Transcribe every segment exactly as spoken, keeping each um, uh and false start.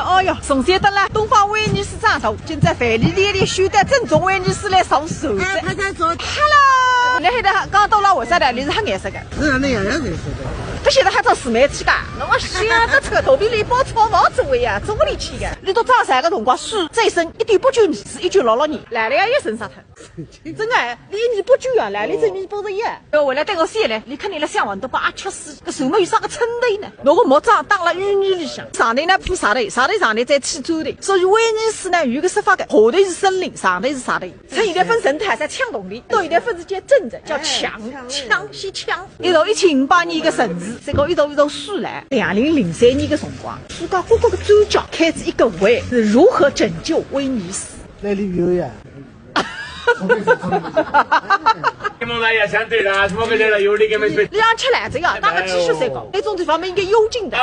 哦哟，从小到了东方威尼斯长大，今朝范蠡练练手段，正宗威尼斯来上手哉。哎，快点走。Hello，侬现在讲到了为啥呢？侬是黑颜色的。是啊，那样样子说的。不晓得还找姊妹去噶？那我想得出，肚皮里包草帽子喂呀，做不里去的。侬到长三个辰光，水最深，一九八九年是一九六六年，来了呀，一身伤脱。 真的哎，连你不救啊，来，你这你不是也？要回来对我说嘞，你看你那像碗都把阿吃死，搿手没有啥个称头呢。拿个木桩打了雨泥里向，上头呢铺石头，石头上头再砌砖头。所以威尼斯呢有一个说法的，下头是森林，上头是石头。像现在分神态，像抢铜钿，到现在分是叫镇的，叫抢，抢是抢。一到一千五百年一个城市，这个一到一到水来，两零零三年的辰光，世界各国的专家开始一个会，是如何拯救威尼斯。来旅游呀。 你让吃来这个，打个鸡血水果，那种地方没应该幽静的。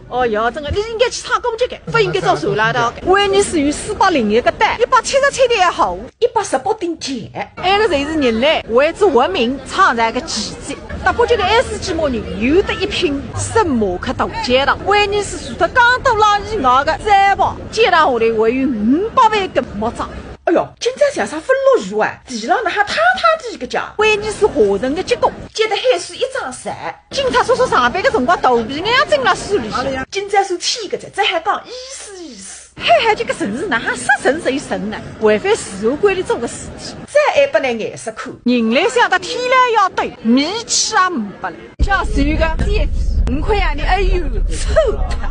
哦哟，真的，你应该去唱歌剧的，不应该做手拉刀的。威尼斯有四百零一个蛋，一百七十七条河，一百十八顶桥，埃个侪是人类为之文明创造个奇迹。搭北京个埃斯基摩人有得一拼圣马克大教堂，威尼斯除脱江都朗以外个山旁街道下头还有五百万根木桩。 哎哟，今朝像啥勿落雨啊？地浪哪哈塌塌地个家？威尼斯下沉个结构，溅得海水一涨潮。警察叔叔上班个辰光，肚皮眼睛辣水里向。今朝算天个哉，这还讲意思意思。海海这个城市哪哈说沉就沉呢？违反自然规律做个事体，再还不能颜色看。人类想到天来要对，米吃也没不了。 叫是有个姐夫，五块洋钿，哎哟，臭他！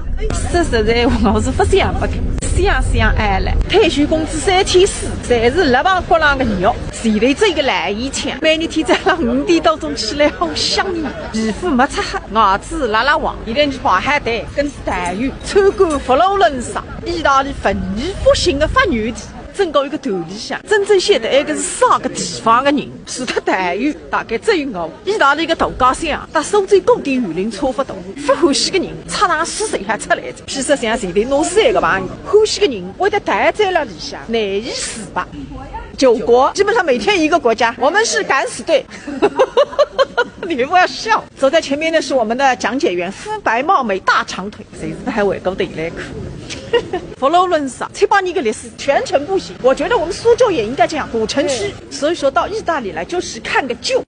说实在话，我是不想不开，想想哎嘞，退休工资三千四，侪是肋旁骨浪个肉，前头只有个烂烟枪，每日天早浪五点多钟起来好香烟，皮肤没擦黑，牙齿拉拉黄，现在你跑海带，跟是队友，参观佛罗伦萨，意大利文艺复兴个发源地。 整个一个团里向，真正晓得埃个是啥个地方个人，除脱队友，大概只有我。意大利个大街上，搭苏州古典园林差不多，勿欢喜个人，插上水水还出来着。譬如像前头弄水个朋友，欢喜个人会得待在了里向，难以自拔。九国基本上每天一个国家，我们是敢死队。你不要笑。走在前面的是我们的讲解员，肤白貌美大长腿，谁知道还围过头来看。 佛罗伦萨七百年个历史，全程步行。我觉得我们苏州也应该这样，古城区。所以说到意大利来就是看个旧。